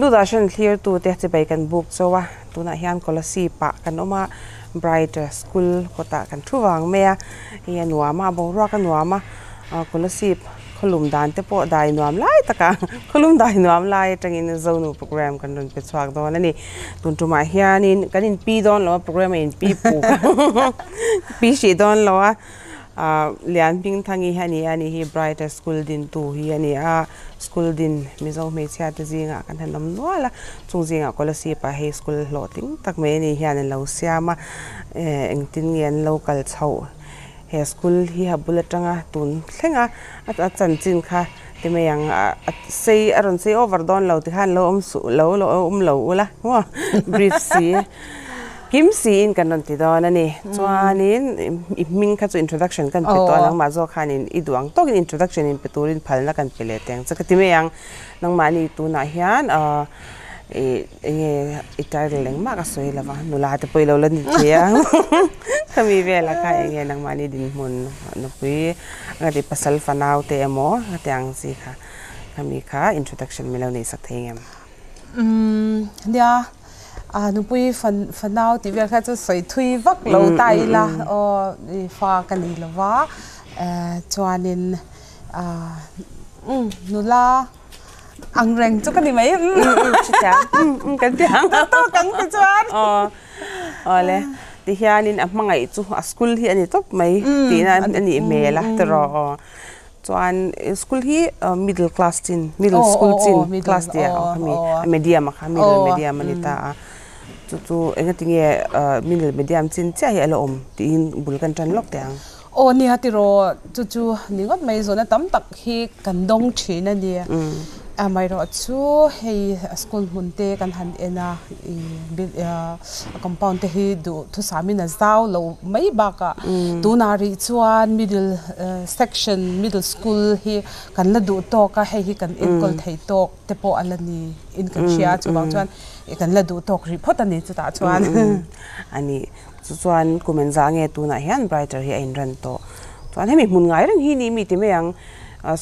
Doordarshan thlirtute chibai kan buk chauh a, tunah hian Kolasib ah kan awm a, Bright School kawtah kan thu vang mai a, hei a nuam a, boruak a nuam a, Kolasib khawlum dan te pawh dai nuam lai takah khawlum dai nuam lai atangin Zonu program kan rawn pe chhuak dawn a ni. Tun tumah hianin kan inpi dawn lo a, program a inpi puk a, pi hrih dawn lo a. Lian Hmingthangi hi a ni a, ani hi Brighter School dintu hi a ni a, school din Mizo hmeichhia te zingah kan han awm nual a, chung zingah Kolasib ah hei school hlawhtling tak mai a ni hian an lo siam a, engtin nge an lo kal chhoh he school hi a bul atanga tun thleng a, a chanchin kha ti mai ang a sei a rawn sei over dawn lo tikhan lo awm suh lo lo awm lo ula maw brief si. Kim siin kan rawn ti dawn a ni. Chuanin i hming kha chu introduction kan pe tawh a, nangmah zawk khanin i duh ang tawkin introduction in pe turin phalna kan pe leh teng che ka ti mai ang. Nangmahni tunah hian i enge i title engmah ka sawi lo va, nula te pawh i lo la ni thei a. Khami velah kha enge nangmahni dinhmun nupui anga ti pasal fanau te emaw ka ti ang chi kha khami kha introduction min lo neihsak thei ngem? Nia. A nupui fanau tih vel kha chu sawi thui vak lo ta ila aw i fa ka nei lo va chuanin nula ang reng chu ka ni mai kan ti ang tawk ang ti chuan aw awle tihianin a hmangaih chu a school hi a ni tawp mai tihna a nih hmel a tiraw aw. Chuan school hi middle class chin, middle school chin class tih ah khami a medium a kha middle medium a ni ta a. Chu chu engati nge middle medium chin chiah hi a la awm tiin bul kan tan lawk teh ang. Aw nia tiraw chu chu ni ngawt mai zawhna tam tak hi kan dawng thin a ni. Amaherawhchu hei school hmun te kan han en a ih a compound te hi duh thusamin a zau lo mai bakah tunah rih chuan middle section middle school hi kan la duh tawk a hei hi kan enkawl thei tawk te pawh a la ni in kan hria a chuvang chuan kan la duh tawk rih phawt a ni chutah chuan. A ni chu chuan kum engzah nge tunah hian brighter hi a inran tawh chuan hemi hmun ngai reng hi ni mi ti mai ang.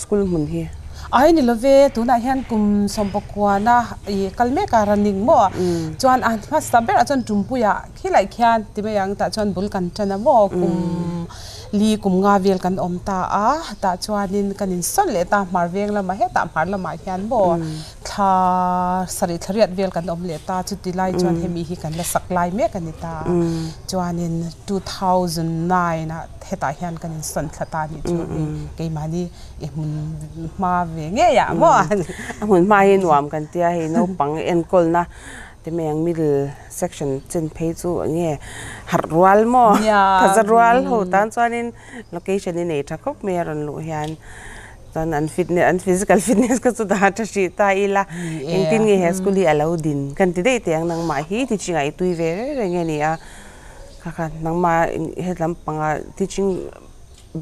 School hmun hi. Ai ni love, tunah hian kum sawmpakuana i kal mek a running maw? Chuan a hmasa berah chuan Tumpuiah khilai khian ti mai ang tah chuan bul kan tan a maw? Kum li kum nga vel kan awm ta a, tah chuanin kan insawn leh ta hmar veng lamah hetah hmar lamah hian maw thla sarih thla riat vel kan awm leh ta chuti lai chuan hemi hi kan la sak lai mek a ni ta. Chuanin 2009 ah hetah hian kan insawn thla ta anih chu hei keimahni i hmun hma ve ngei ah maw. A hmun hma hi nuam kan tia hei naupang enkawlna ti mai ang middle section chin phei chu eng nge harh rual maw thaza rual ho tan chuanin location hi nei tha khawp mai a rawn luh hian chuan an fitness an physical fitness kha chu dah tha hrih ta ila engtin nge he school hi a lo din kan ti daih teh ang nangmah hi teaching ah i tui ve reng reng nge ni a. Kha kha nangmah hetlam panga teaching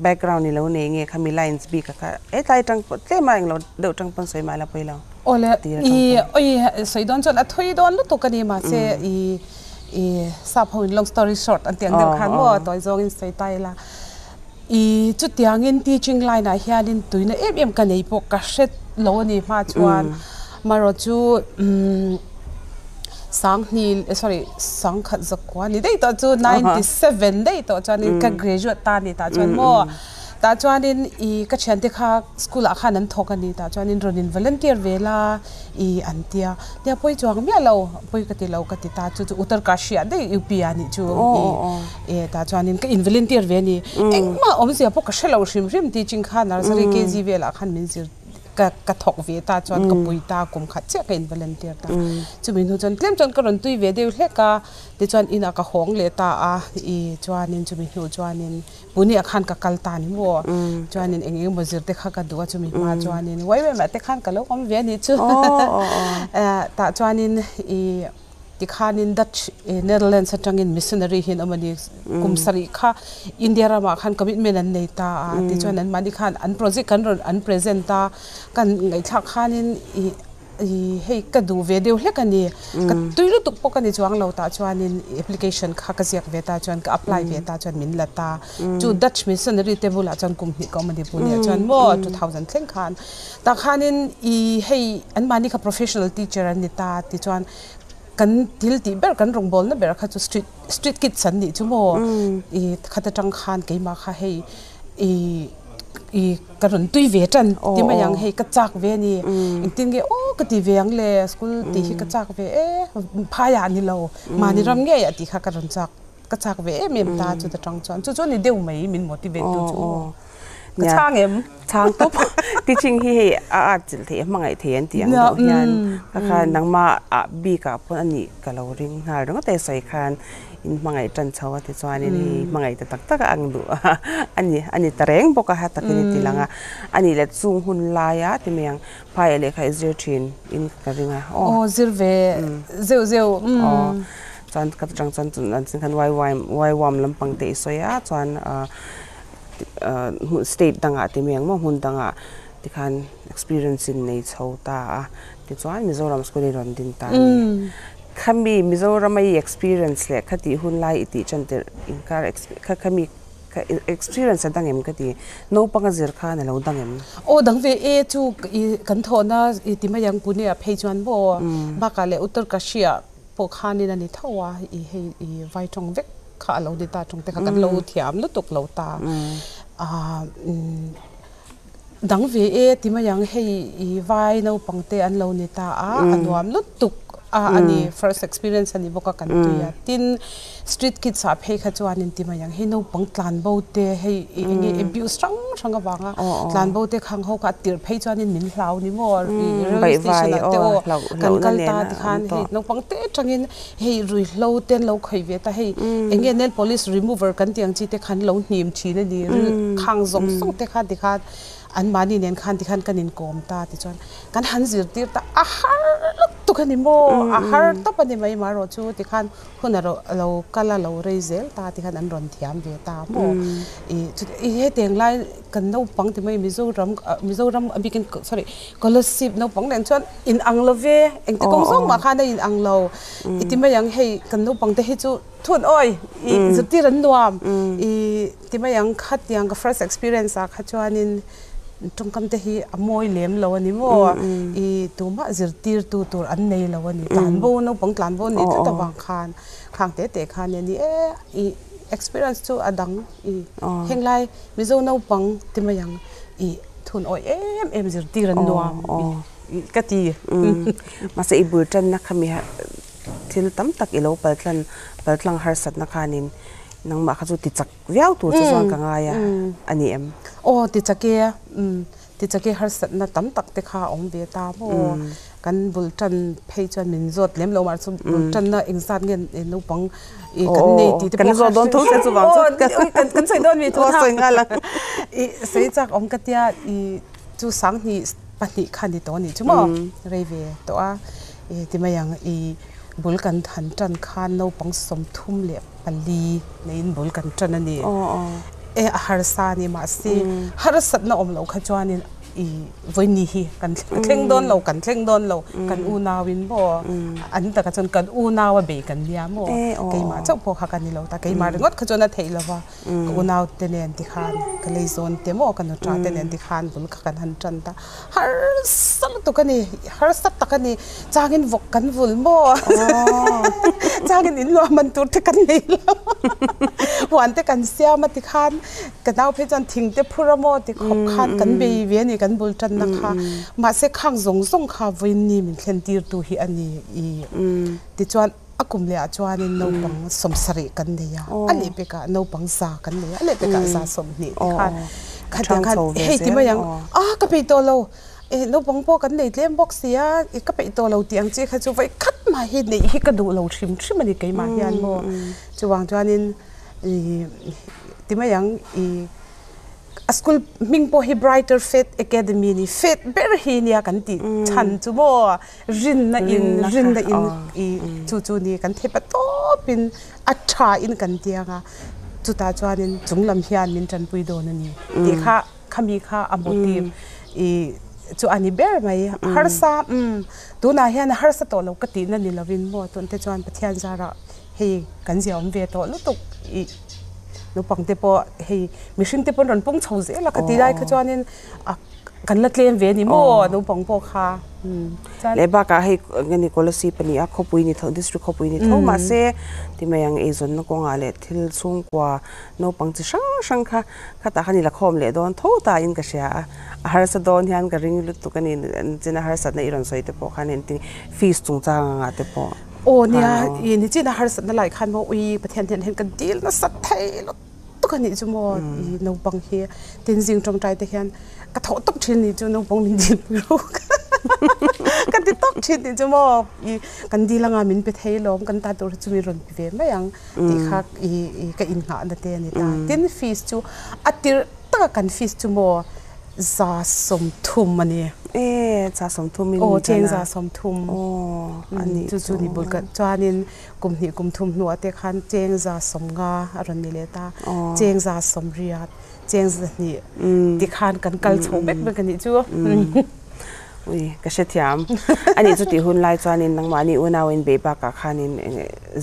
background i lo nei nge khami lines bik a kha hetlai atang pawh tlem a englo deuh tang pawn sawi mahla pawilo. Awle i oi sawi dawn chuan a thui dawn lutuk a ni mahse i i sap ho in long story short an tih ang deuh khan maw tawi zawngin sawi ta ila i chutiangin teaching line ah hianin tuina em em ka nei pawh ka hre lo a ni hma chuan marawhchu umm. Sanghni sorry sangkhat zakua ni daih tawh chu 97 daih tawh chuanin ka graduate ta a ni tah chuan maw tah chuanin ih ka thiante kha school ah khan an thawk a ni tah chuanin rawn in volunteer ve la ih an tia nia pawi chuang miah lo pawi ka ti lo ka ti ta chu chu Uttarkashi ah daih UP ah nih chu ih tah chuanin ka in volunteer ve a ni engmah awmzia pawh ka hrelo hrim hrim teaching kha nursery KG velah khan min zir. Ka ka thawk ve ta chuan ka pui ta kum khat chiah ka in volunteer ta. Chumi hnu chuan tlem chuan ka rawn tui ve deuh hlek a, tichuan inah ka hawng leh ta a, ih chuanin chumi hnu chuanin Pune ah khan ka kal ta ni maw, chuanin eng eng emaw zir te kha ka duh a chumi hma chuanin YYM ah te khan ka lo awm ve a nih chu. Tah chuanin ih. Tikhanin Dutch Netherlands atangin missionary hi an awm a ni. Kum sarih kha India ramah khan commitment an nei ta a, tichuan anmahni khan an project kan rawn an present a, kan ngaihthlak khanin ih. I hei ka duh ve deuh hlek a ni. Ka tui lutuk pawh ka ni chuang lo tah chuanin application kha ka ziak ve ta chuan ka apply ve ta chuan min la ta. Chu Dutch missionary te bulah chuan kum hnih ka awm a ni Pune ah chuan maw 2000 thleng khan. Tah khanin i hei anmahni kha professional teacher an ni ta tichuan kan thil tih ber kan rawngbawlna ber kha chu street street kids an nih chu maw i khat atang khan keimah kha hei i i ka rawn tui ve tan ti mai ang hei ka chak ve a ni engtin nge aw ka ti ve ang le school tih hi ka chak ve e phaiah a ni lo mahni ram ngei ah tih kha ka rawn chak ka chak ve em em ta chuta tang chuan chu chu a ni deuh mai min motivate tu chu ka chhang em chhang tawp teaching hi hei a at chilh theih a hmangaih theih an tih ang deuh hian kha kha nangmah ah bik ah pawn a nih ka lo ring nghal ringawt e sawi khan In hmangaih tan chho a tichuanin hei hmangaih ta tak tak a ang duh a a ni a ni ta reng bawk a ha takin i ti lang a a nih leh chung hun laia ti mai ang phaiah lehkha i zir thin in ka ring a aw aw zir ve zeuh zeuh umm aw chuan ka chang chuan chun chin khan waiwam waiwam lampang te i sawi a chuan ah state dangah ti mai ang maw hmun dangah tikhan experience in nei chho ta a tichuan Mizoram school i rawn din ta a ni. Khami Mizoram a i experience leh kha tih hun lai i tih tan tirh inkar kha khami kha experience a dang em ka ti? Naupang a zir khan a lo dang em? Aw dang ve e chu i kan thawhna i ti mai ang Pune ah phei chuan maw bakah leh Uttarkashi ah pawh khanin a ni tho a i hei i vai tawng vek kha a lo ni ta tawng te kha kan lo thiam lutuk lo ta a Dang ve e ti mai ang, hei i vai naupang te an lo ni ta a, a nuam lutuk a a ni, first experience a ni bawk a kan tui a. Tin, street kids ah phei kha chuan in ti mai ang, hei naupang tlan bo te, hei i eng nge abuse hrang hrang avanga tlan bo te khang ho kha a tirh phei chuan in min hlau ni maw, i railway station ah te aw kan kal ta ti khan hei naupang te atangin hei ruihhlo te an lo khawih ve ta, hei eng nge nail polish remover kan tih ang chi te khan lo hnim thin a ni, khang zawng zawng te khan tikhan anmahni nen khan tikhan kan inkawm ta tichuan kan han zirtir ta a har lutuk a ni maw a har tawp a ni mai marawh chu tikhan hun a lo kal a lo rei zel ta tikhan an rawn thiam ve ta maw ih chuti hetiang lai kan naupang ti mai Mizoram Mizoram a bikin sorry Kolasib naupang nen chuan in ang lo ve engti kawng zawng mah khan a in ang lo i ti mai ang hei kan naupang te hi chu thun awi i zirtir an nuam i ti mai ang khatiang ka first experience ah kha chuanin tawngkam te hi a mawi lem lo a ni maw i tumah zirtir tu tur an nei lo a ni tlanbo naupang tlanbo an nih tlat avang khan khang te te khan a ni e i experience chu a dang i henglai Mizo naupang ti mai ang i thun awih em em zirtir an nuam ka ti. Mahse i bul tanna kha mi thil tam tak i lo paltlan paltlang harsatna khanin nangmah kha chu ti chak viau tur chu chuan ka ngai a a ni em? Aw ti chak e, ti chak e harsatna tam tak te kha a awm ve ta maw? Kan bul tan phei chuan min zawt lem lo mahse bul tanna engzat nge naupang i kan nei tih te pawh kan zawt dawn tho se chuvang chuan kan sawi dawn mi thu sawi nghal ang i sawi chak awm ka tia i chu sanghnih pahnih kha ni tawh a nih chu maw rei ve tawh a i ti mai ang i bul kan han tan khan naupang 34 neiin bul kan tan a ni e a harsa a ni mahse harsatna awm loh kha chuanin I vawiini hi kan thleng dawn lo, kan thleng dawn lo, kan unauin maw an takah chuan kan unau a bei kan nia maw keimah chauh pawh kha ka ni lo ta, keimah ringawt kha chuan a theih lo va, ka unau te nen tikhan ka leizawn te maw ka nuṭa te nen tikhan bul kha kan han ṭan ta, harsa lutuk a ni, harsa tak a ni, changin vawk kan vul maw changin inluah man tur te kan nei lo huan te kan siam a tikhan. Ka nau phei chuan thing te phur a maw ti khawp khan kan bei ve a ni kan bul tanna kha. Mahse khang zawng zawng kha vawiinni min thlen tirtu hi a ni i tichuan a kum leh ah chuanin naupang 70 kan nei a, a leh pekah naupang 100 kan nei a, a leh pekah 120 ti khan khatiang khan hei ti mai ang a ka peih tawh lo e naupang pawh kan nei tlem bawk si a i ka peih tawh lo tih ang chi kha chu vawi khat mah hi neih hi ka duh lo hrim hrim a ni keimah hian maw chuvang chuanin I ti mai ang i a school hming pawh hi Brighter Faith Academy ni faith ber hi nia kan tih chhan chu maw rinna in rinna in i chu chu ni kan theih pa tawp in a tha in kan ti ang a chutah chuanin chung lam hian min tanpui dawn a ni tih kha khami kha a motive i. chu a ni ber mai. Harsa umm tunah hian a harsa tawh lo ka tihna ni lovin maw tun te chuan Pathian zarah hei kan zia awm ve tawh lutuk ih naupang te pawh hei mihring te pawh an rawn pung chho zel a ka ti lai kha chuanin a kan la tlem ve a ni maw naupang pawh kha umm chuan. Leh bakah hei eng nge ni Kolasib a ni a khawpui ni tho district khawpui ni tho mahse ti mai ang eizawnna kawngah leh thil chhungkua naupang chi hrang hrang kha khatah khan i la khawm leh dawn tho ta in ka hria a, a harsa dawn hian ka ring lutuk a ni, chin a harsatna i rawn sawi te pawh khan engtin fees chungchang anga te pawh Aw nia, i nichin a harsatna lai khan maw ui Pathian hian hian ka dil nasa thei lutuk a nih chu maw i naupang hi tin zing tawngtai te hian ka thawh tawp thin nih chu naupang min dil pui ru ka ti tawp thin nih chu maw i kan dil anga min pe thei lawm kan tan tur hi chu min rawn pe ve mai ang. tih kha i ka innghahna te a ni ta. Tin, fees chu a tirh taka kan fees chu maw 130 a ni. E, 130 in Aw, cheng 130. Aw, a nih chu. Chu chu ni bul ka chuanin kum hnih kum thum hnuah te khan cheng 150 a rawn ni leh ta. Cheng 180, cheng 200 ti khan kan kal chho vek vek a nih chu. Ui, ka hrethiam. Ani chu tih hun lai chuanin nangmahni unauin bei bakah khanin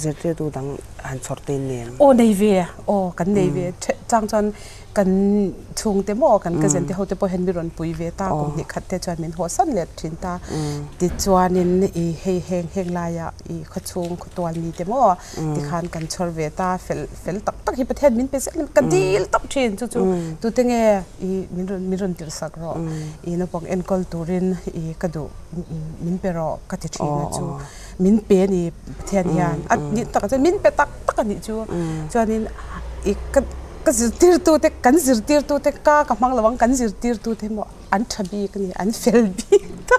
zirtirtu dang han chhawr te in nem. Aw nei ve, aw kan nei ve. Chang chuan kan chhungte maw kan cousin te ho te pawh hian mi rawn pui ve ta, kum hnih khat te chuan min hawhsan let thin ta. Tichuanin i hei heng heng laiah i khawchhung khawtual mi te maw tikhan kan chhawr ve ta, fel fel tak tak hi Pathian min pe zel a, ka dil tawp thin chu chu tute nge i min rawn min rawn tirh sak rawh i naupang enkawl turin i ka duh min pe rawh ka ti thin a chu min pe a ni Pathian hian a nih takah chuan min pe tak tak a nih chu chuanin i ka ka zirtirtu te kan zirtirtu te ka ka hmang lo ang kan zirtirtu te maw an tha bik a ni an fel bik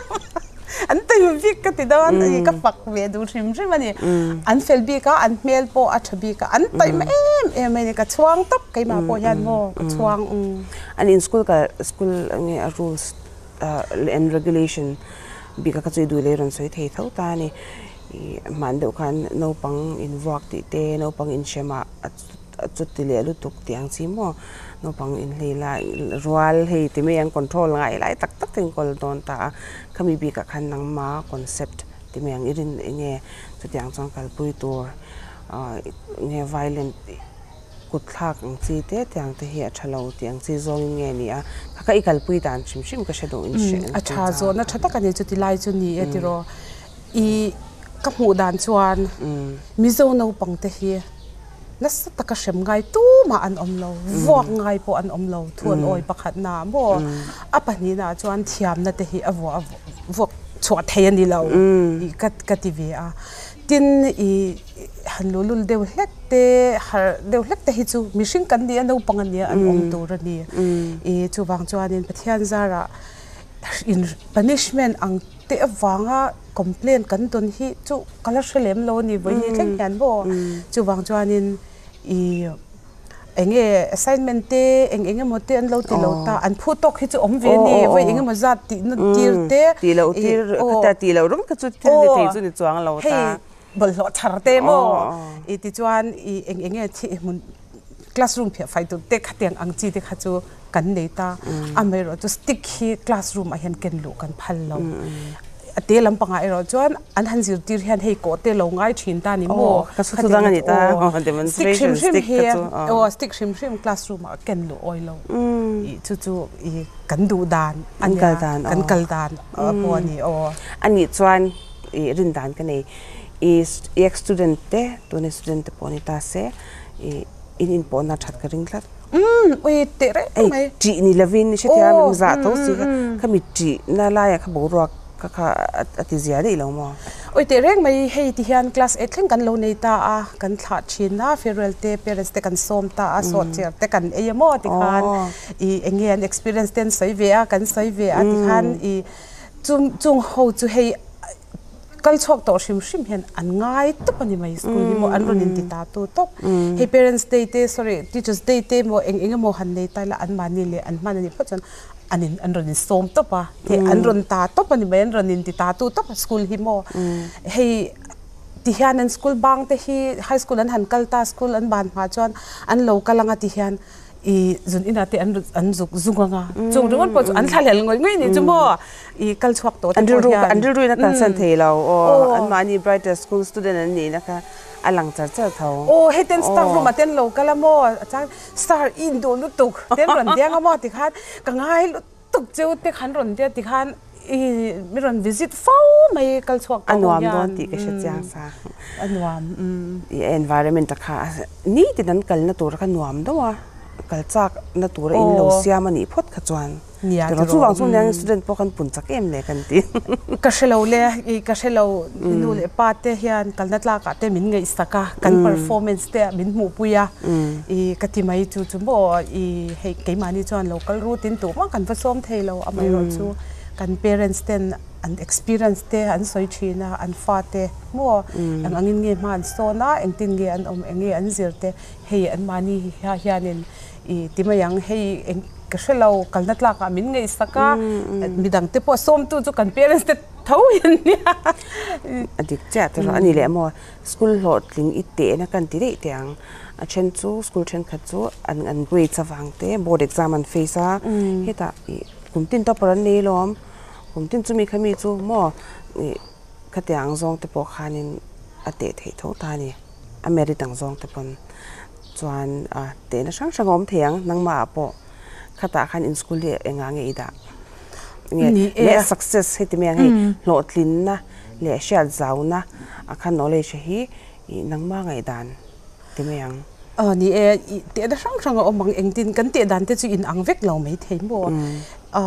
an taima bik ka ti dawn a ni ka fak ve duh hrim hrim a ni an fel bik a an hmel pawh a tha bik a an taima em em a ni ka chhuang tawp keimah pawh hian maw ka chhuang An in school kal school nge a rules and regulation bik a ka chu i duh leh rawn sawi thei tho ta a ni ih hman deuh khan naupang in vuak tih te naupang in hrem ah a chuti leh lutuk tih ang chi maw naupang inhlei lai rual hei ti mai ang control ngai lai tak tak te an kawl dawn ta a khami bikah khan nangma concept ti mai ang i rin eng nge chutiang chuan kalpui tur ah nge violent kut thlak ang chi te tiang te hi a tha lo tih ang chi zawngin nge ni a kha kha i kalpui dan hrim hrim ka hre duh in hre a tha zawhna tha tak a ni chuti lai chu ni e tiraw i ka hmuh dan chuan Mizo naupang te hi Nasa taka hrem ngai tumah an awm lo, vuak ngai pawh an awm lo, thu an awi pakhatna ah maw? A pahnihna ah chuan thiamna te hi a vuah vuak chhuah thei a ni lo tih ka ka ti ve a. Tin, i han luhlul deuh hlek te, harh deuh hlek te hi chu mihring kan ni a, naupang a nia an awm tur a ni. I chuvang chuanin Pathian zarah in punishment ang te avanga Complaint kan dawn hi chu ka la hre lem lo a ni vawi hi thleng hian maw chuvang chuanin i eng nge assignment te eng eng emaw te an lo ti lo ta an phu tawk hi chu awm ve a ni vawi eng emaw zat tih na tir te tih loh tir khatia tih loh rawng kha chu thil ni thei chu ni chuang lo ta hei bawlhhlawh chhar te maw i tichuan i eng eng nge thi hmun classroom phiah fai tur te khatiang ang chi te kha chu kan nei ta. Amaherawhchu stick hi classroom ah hian ken luh kan phal lo. A te lampangah erawh chuan an han zirtir hian hei kawh te lo ngai thin ta ni maw? Ka chu thu dang a ni ta. Stick hrim hrim hi aw stick hrim hrim classroom ah ken luh awi lo. Ih chu chu ih kan duh dan a nia kan kal dan pawh a ni aw. Anih chuan ih rin dan ka nei. Ih ex student te tuna student te pawh ni ta se ih in inpawhna that ka ring tlat. Umm ui teh reng mai. Ei tih ni lovin i hrethiam em zah tho si kha khami tih na laiah kha boruak kha kha a ti zia daih lo maw? Ui teh reng mai hei ti hian class eight thleng kan lo nei ta a kan thlah thin a farewell te parents te kan sawm ta a sawh chair te kan ei a maw tikhan ih eng nge an experience te an sawi ve a kan sawi ve a tikhan ih chung chung ho chu hei Kal chhuak tawh hrim hrim hian an ngai tawp a ni mai school hi maw an rawn inti ta tu tawp. Hei parents day te sorry teachers day te maw eng eng emaw han nei ta ila an mahni leh an hman a nih phawt chuan an in an rawn insawm tawp a hei an rawn ta tawp a ni mai an rawn inti ta tu tawp a school hi maw. Hei ti hian an school bang te hi high school an han kal ta school an ban hma chuan an lo kal anga ti hian. I zun inah te an an zuk zung anga chung ringawt pawh chu an thlahlel ngawih ngawih nih chu maw i kal chhuak tawh te pawh hian an rilru in a kalsan thei lo aw an mahni brighter school student an nih na kha a lang char char tho aw hei ten staff room ah ten lo kal a maw a chang star i in duh lutuk ten rawn deng a maw tikhan ka ngai lutuk cheu te khan rawn tia tikhan i mi rawn visit fo mai kal chhuak tawh ho hian a nuam dawn tih ka hre chiang sa a nuam i environment a kha nitin an kalna tur kha nuam deuh a kal chak na tura in lo siam a nih phawt kha chuan tiraw chuvang chu nia student pawh kan pun chak em le kan ti ka hre lo le i ka hre lo nu leh pa te hian kalna tlak ah te min ngaihsak a kan performance te min hmuhpui a i ka ti mai chu chu maw i hei keimahni chuan lo kal rut in tumah kan va sawm thei lo amaherawhchu kan parents ten an experience te an sawi thin a, an fate maw eng angin nge hma an sawn a, engtin nge an awm, eng nge an zir te hei anmahni hi hianin i ti mai ang, hei eng ka hre lo kalna tlakah min ngaihsak a, midang te pawh sawmtu chu kan parents te tho hi an nia. A dik chiah te rawh a ni leh maw, school hlawhtling i tehna kan ti daih teh ang, a then chu school thenkhat chu an an grades avang te board exam an face a, hetah ih kum tin topper an nei alawm. Kum tin chumi kha mi chu maw ih khatiang ang zawng te pawh khanin a teh theih tho ta a ni. A merit ang zawng te pawn chuan a tehna hrang hrang a awm thei ang nangmah ah pawh khatah khan in school hi engah nge i dah nge leh success heti mai ang hei hlawhtlinna leh hriat zauna a kha knowledge hi ih nangmah ngaihdan ti mai ang. Aw ni e, i tehna hrang hrang a awm ang, engtin kan teh dan te chu in ang vek lo mai thei maw? A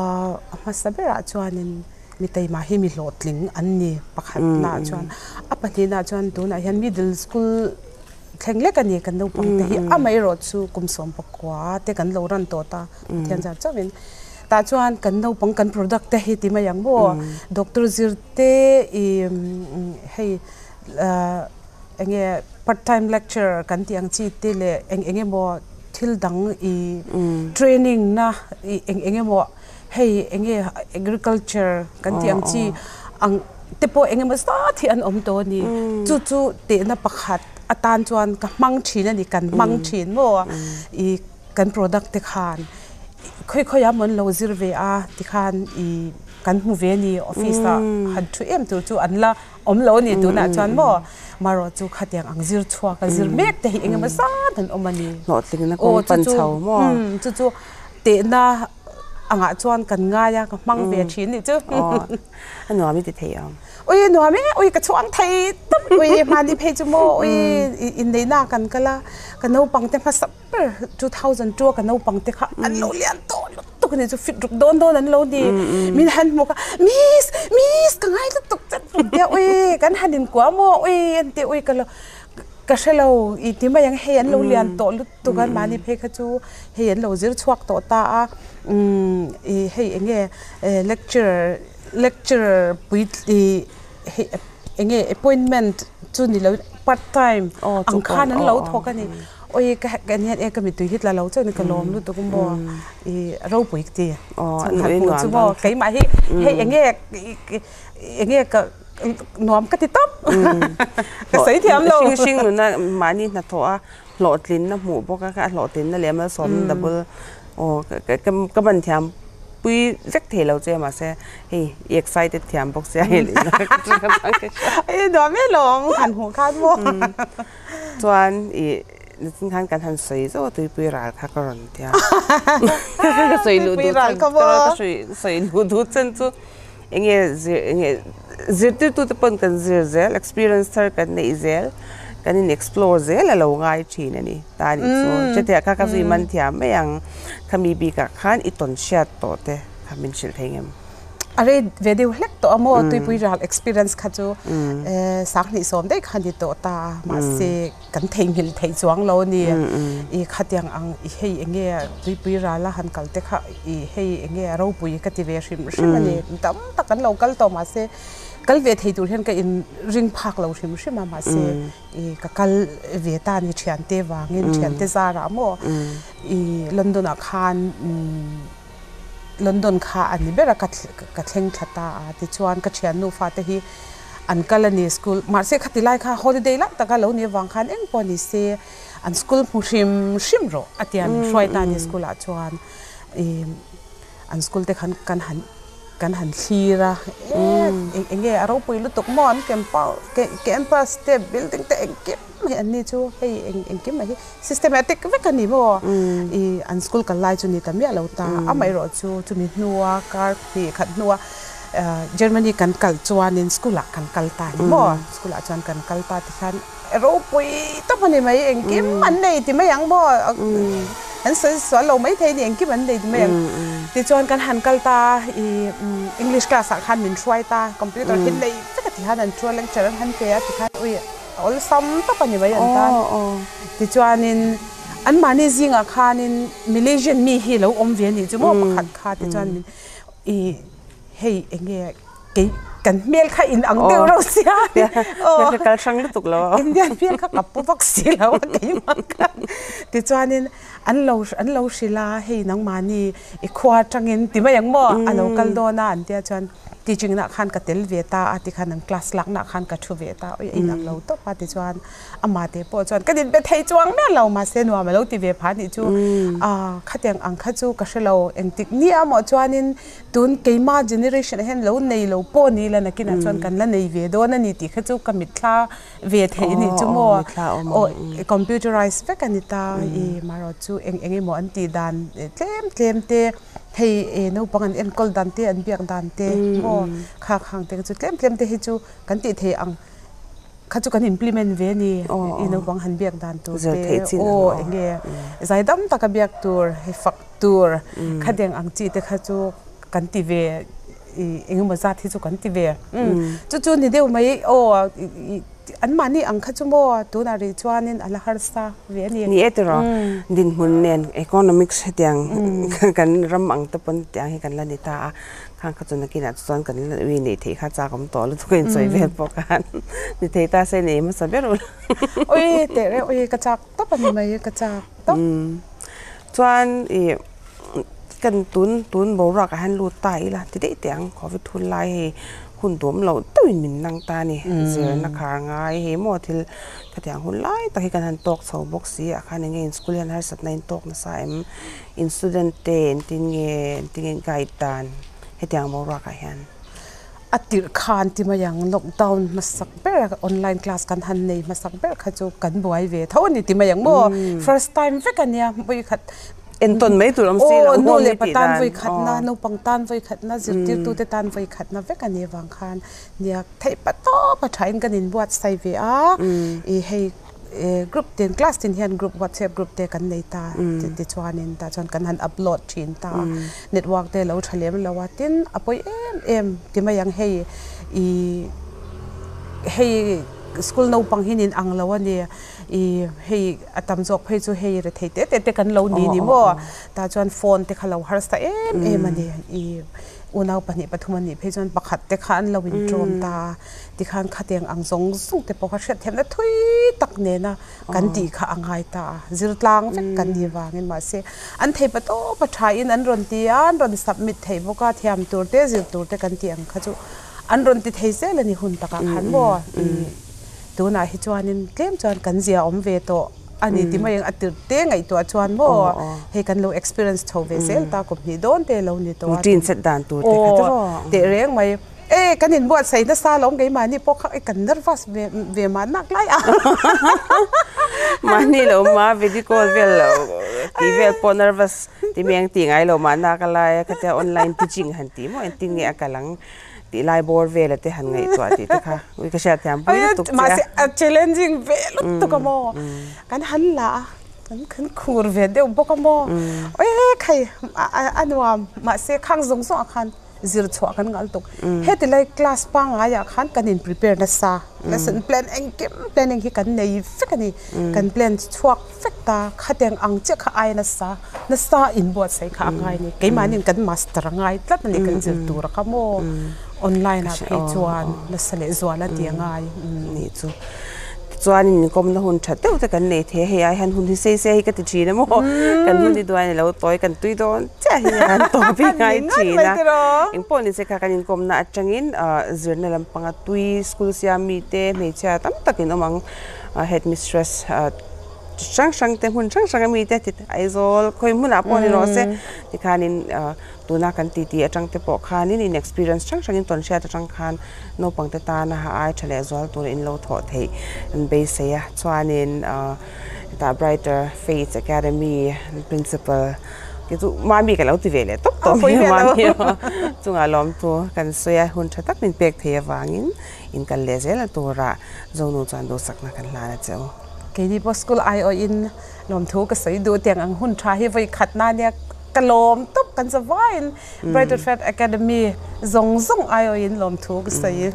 hmasa berah chuanin mi taima hi mi hlawhtling an ni pakhatnaah chuan, a pahnihnaah chuan tunah hian middle school thleng lek a ni kan naupang te hi amaherawh chu kum 19 te kan lo run tawh ta Pathian zar chauhin tah chuan kan naupang kan product te hi ti mai ang maw? Doctor zir te i hei Eng nge part time lecturer kan tih ang chi te leh eng eng emaw thil dang i training na i eng eng emaw hei eng nge agriculture kan tih ang chi ang te pawh eng emaw zat hi an awm tawh a ni. Chu chu tehna pakhat atan chuan ka hmang thin a ni kan hmang thin maw i kan product te khan khawi khawi ah maw an lo zir ve a tikhan i kan hmu ve a ni office ah han thu em tur chu an la Awm lo a ni tunah chuan maw marawh chu khatiang ang zir chhuak a zir mek te hi eng emaw zat an awm a ni. Hlawhtlinna kawng pan chho maw? Chu chu tehna angah chuan kan ngai a ka hmang ve thin nih chu. A nuam i ti thei ang. Ui a nuam e, ui ka chhuang thei tawp ui hmani phei chu maw ui inneihna ah kan kal a ka naupang te hmasa ber 2002 a ka naupang te kha an lo lian tawh lutuk a ni chu fit ruk dawn dawn an lo ni min han hmu kha miss miss ka ngai lutuk chat ruk tia ui kan han inkuah maw ui an ti ui ka lo ka hre lo i ti mai ang hei an lo lian tawh lutuk a mahni phei kha chu hei an lo zir chhuak tawh ta a umm i hei eng nge lecturer lecturer pui i hei eng nge appointment chu ni lo part time ang khan an lo thawk a ni. Oi ka ka nian e ka mitui hi tla lo chuan ka lawm lutuk a maw i ropui ka ti chhungkhat hmuh chu maw keimah hi hei enge enge ka nuam ka ti tawp ka sawi thiam lo. Hring hring nuna mahni hnathawh a hlawhtlinna hmuh bawk a kha hlawhtlinna leh malsawmna double aw ka ban thiam pui vek thei lo che mahse hei i excited thiam bawk sia hei i nuam em lawm han hmuh khan maw. Chuan i nichin khan kan han sawi zauh a tuipui ral kha ka rawn tia. Ka sawi luh duh chhan ka sawi luh duh chhan chu enge zir enge zirtirtu te pawn kan zir zel experience thar kan neih zel kan in explore zel a lo ngai thin a ni ta nih chu. Chutiah kha ka zui man thiam mai ang khami bikah khan i tawn hriat tawh te kha min hrilh thei ngem. A rei ve deuh hlek tawh a maw tuipui ral experience kha chu sanghnih sawm daih kha ni tawh ta a mahse kan theihnghilh theih chuang lo a ni i khatiang ang i hei eng nge tuipui ral a han kal te kha i hei eng nge a ropui ka ti ve hrim hrim a ni tam tak an lo kal tawh mahse kal ve thei tur hian ka in ring phak lo hrim hrim a mahse i ka kal ve ta a ni thiante vangin thiante zarah maw i London ah khan. London kha a ni ber a, ka thleng thla ta a. Tichuan ka thiannu fate hi an kal a ni school mahse khati lai kha holiday lai taka lo ni avang khan eng pawh ni se an school hmu hrim hrim rawh a tia min hruai ta a ni school ah chuan ih an school te khan kan han kan han thlir a eng eng nge a ropui lutuk maw an campus campus te building te engkim mai an ni chu hei eng engkim mai hi systematic vek a ni maw ih an school kal lai chu ni ta miah lo ta amaherawh chu chumi hnua kar hnih khat hnua Germany kan kal chuanin school ah kan kal ta a ni maw school ah chuan kan kal ta tikhan ropui tawp a ni mai engkim an nei ti mai ang maw an sawi sual lo maithei a ni engkim an nei ti mai ang tichuan kan han kal ta ih English class ah khan min hruai ta computer hi nei vek a ti khan an thu a lecture an han pe a tikhan ui a awlsam tawp a ni mai an tan tichuanin anmahni zingah khanin Malaysian mi hi lo awm ve a nih chu maw pakhat kha tichuan min ih hei eng nge kei kan hmel kha in ang deuh reuh sia aw kal hrang lutuk lo Indian hmel kha ka pu vak si lo a keimah khan tichuanin an lo an lo hrilh a hei nangmahni i khua atangin ti mai ang maw a lo kal dawn a an tia chuan teaching nah khan ka tel ve ta a tikhan an class lak nah khan ka thu ve ta a in ang lo tawp a tichuan Amah te pawh chuan kan inbe thei chuang miah lo mahse nuam a lo ti ve phah anih chu. Aaa khatiang ang kha chu ka hre lo engtik ni a maw chuanin tun keima generation ah hian lo nei lo pawh ni la nakinah chuan kan la nei ve dawn a ni tih kha chu ka mitthla ve theih anih chu maw. Aw computerized vek a ni ta i marawh chu eng eng emaw an tih dan tlem tlem te hei naupang an enkawl dan te an biak dan te maw kha khang te kha chu tlem tlem te hi chu kan tih theih ang. Kha chu kan implement ve a ni, i naupang han biak dan tur te, aw eng nge zaidam taka biak tur, hei fak tur, kha deng ang chi te kha chu kan ti ve, i eng emaw zat hi chu kan ti ve. Chu chu ni deuh mai, aw anmahni ang kha chu maw tunah rih chuanin a la harsa ve a ni. Ni e tiraw, dinhmun nen economics hetiang kan ram ang te pawn tiang hi kan la ni ta a. Khang kha chu nakinah chu chuan kan la ui neih theih kha chak awm tawh lutuk a insawi vel pawh khan ni thei ta se nei hmasa ber ula. Ui teh reuh ui ka chak tawp a ni mai ka chak tawp. Chuan ih kan tun tun boruak ah hian lut ta ila ti daih teh ang covid hun lai hei hun duam loh deuhin min nang ta a ni zirna khar ngai hei maw thil khatiang hun lai tak hi kan han tawk chho bawk si ah khan eng nge in school hian harsatna in tawk nasa em. In student te engtin nge engtin nge guide dan hetiang boruak ah hian? A tirh khan ti mai ang lockdown hmasak ber online class kan han nei hmasak ber kha chu kan buai ve tho a ni ti mai ang maw first time vek a nia vawikhat entawn mai tur awm si lo aw nu leh pa tan vawikhat na naupang tan vawikhat na zirtirtu te tan vawikhat na vek a nih avang khan nia theih pa tawp a tha in kan inbuatsaih ve a ih hei Group tin class tin hian group whatsapp group te kan nei ta tichuanin tah chuan kan han upload thin ta a network te lo tha lem lo a tin a pawi em em ti mai ang hei ih hei school naupang hi nin ang lo a ni ih hei a tam zawk phei chu hei rethei te te te kan lo ni ni maw tah chuan phone te kha lo harsa em em a ni ih unau pahnih pathum a nih phei chuan pakhat te kha an lo inṭawm ta a. Tikhan khatiang ang zawng zawng te pawh kha hriatthiamna thui tak nena kan tih kha a ngai ta a, zirtlang vek kan ni vangin mahse an thei pa tawp a tha in an rawn ti a, an rawn submit thei bawk a, thiam tur te zir tur te kan tih ang kha chu an rawn ti thei zel a ni hun takah khan maw ih tunah hi chuanin tlem chuan kan zia awm ve tawh a ni ti mai ang a tirh te ngaihtuah chuan maw hei kan lo experience chho ve zel ta kum hnih dawn te lo ni tawh a routine set dan tur te kha chu aw teh reng mai. E kan inbuatsaih nasa alawm keimahni pawh kha kan nervous ve ve mah nak lai a. Mahni lo ma video call vel lo tih vel pawh nervous ti mai ang tih ngai lo mah nak a lai a khatia online teaching han tih maw engtin nge a kal ang tih lai bawr vel a te han ngaihtuah tih te kha ui ka hriat thiam pui lutuk che a. Mahse a challenging ve lutuk a maw kan han la a kan kan khur ve deuh bawk a maw e khai a nuam mahse khang zawng zawng ah khan Zir chhuah kan ngal tuk. Heti lai class pangngai ah khan kan in prepare nasa. Lesson plan engkim planning hi kan nei vek a ni. Kan plan chhuak vek ta. Khatiang ang chiah kha ai nasa. Nasa in buatsaih kha a ngai a ni. Keimahni in kan master a ngai tlat a ni kan zir tur a kha maw. Online ah phei chuan nasa leh zual a ti a ngai. Nih chu. Chuan in inkawmna hun tha deuh te kan nei thei a, hei ai hian hun hi sei sei hi ka ti thin a maw? Kan hun hi duai a ni lo, tawi kan tui dawn chiah hi an tawp hi ngai thin a. Engpawh ni se kha kan inkawmna atangin zirna lampanga tui school siam mite hmeichhia tam tak in awm ang headmistress hrang hrang te hmun hrang hrang ami te Aizawl khawi hmunah pawh ni rawh se tikhanin tuna kan titi atang te pawh khanin in experience hrang hrangin tawn hriat atang khan naupang te tana ha ai tha leh zual tur in lo thawh theih an beisei a chuanin hetah Brighter Faith Academy principal te chu mami ka lo ti ve leh tawp tawh mai a mami chungah lawmthu kan sawi a hun tha tak min pek thei avangin in kal leh zel a turah Zonu chuan duhsakna kan hlan a che u. Keini pawh school aiawhin lawmthu ka sawi duh tiang ang hun tha hi vawi khatna nia ka lawm tawp kan za vaiin Brighter Faith Academy zawng zawng aiawhin lawmthu ka sawi.